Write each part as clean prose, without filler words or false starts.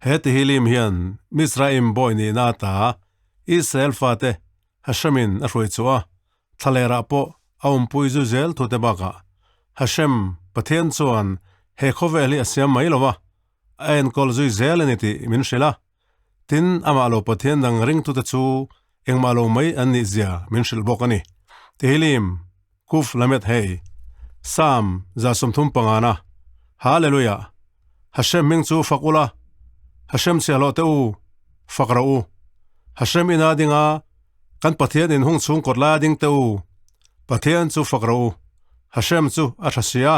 He Tehillim hian Mizraim bawi nihna ata Israel fate Hashemin a hruai chhuah a, thlalerah pawh a awmpui zu zel thute bakah Hashem, Pathian chuan he khawvel hi a siam mai lo va, a enkawl zui zel a ni tih min hrilh a. Tin, amah lo Pathian dang ringtute chu engmah lo mai an nih zia min hrilh bawk a ni. Tehillim, Kuf Lamed Hei, Psalm 35na, Hallelujah! Hashem hming chu fak ula, Hashem chhiahhlawh teh u, fak rawh u. Hashem ina dinga kan Pathian inhung chhung kawt laia ding teh u, Pathian chu fak rawh u. Hashem chu a tha si a,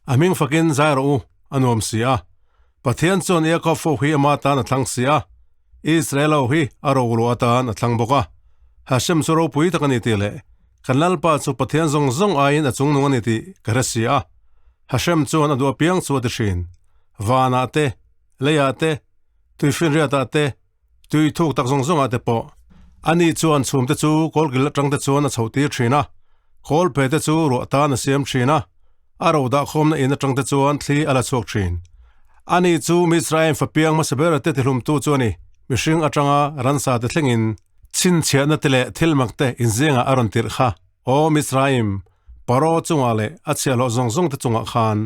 a hming fakin zai rawh u, a nuam si a. Pathian chuan Iakob fo hi ama tan a thlang si a, Israel ho hi a roluah atan a thlang bawk a. Hashem chu ropui tak a ni tih leh kan Lalpa chu Pathian zawng zawng aiin a chungnung a ni tih ka hre si a. Hashem chuan a duh apiang chu a ti thin. Vanah te, leiah te, tuifinriatah te, tui thuk tak zawng zawngah te pawh. Ani chuan chhumte chu kawlkil atang te chuan a chhoh tir thin a, kawlphe te chu ruah tan a siam thin a, a ro dahkhawmna in atang te chuan thli a la chhuak thin. Ani chu Mizraim fapiang hmasa ber te tihlumtu chu a ni, mihring atanga ransa te thlengin chhinchhiahna te leh thil mak te inzingah a rawn tirh kha. Aw Mizraim, Paro chungah leh a chhiahhlawh zawng zawng te chungah khan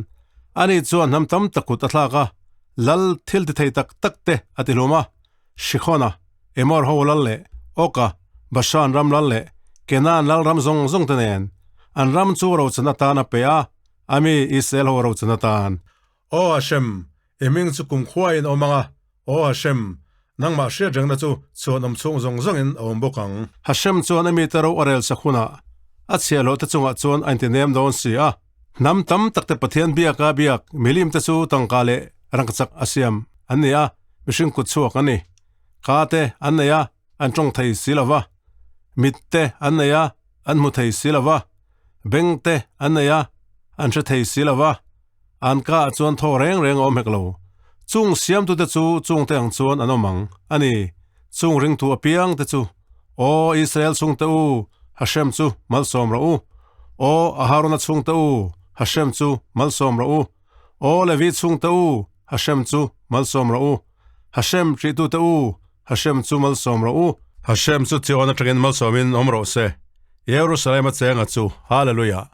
ani chuan hnam tam tak kut a thlak a, lal thil ti thei tak tak te a ti hlum a, Shikhona, Emor ho lal leh Oka, Bashan ram lal leh Kenan lal ram zawng zawng te nen an ram chu rochan atan a pe a, a mi Israel ho rochan atan. Aw Hashem, i hming chu kumkhuaiin a awm ang a, Aw Hashem, nangmah hriat rengna chu chhuanawm chhung zawng zawngin a awm bawk ang. Hashem chuan a mite ro a rel sak hunah a chhiahhlawh te chungah chuan a intinem dawn si a. Hnam tam tak te Pathian biaka biak milim te chu tangka leh rangkachak a siam an ni a, mihring kut chhuak an ni. Ka te an nei a, an tawng thei si lo va. Mit te an nei a, an hmu thei si lo va. Beng te an nei a, an hre thei si lo va. An ka ah chuan thaw reng reng a awm hek lo. Chung siamtute chu chungte ang chuan an awm ang a ni. Chung ringtu apiangte chu, Aw Israel chhungte u, Hashem chu malsawm rawh u. Aw Aharona chhungte u, Hashem chu malsawm rawh u. Aw Levi chhungte u, Hashem chu malsawm rawh u. Hashem hrihtute u, Hashem chu malsawm rawh u. Hashem chu Zion atangin malsawmin awm rawh se. Jerusalem a chenga chu, Hallelujah!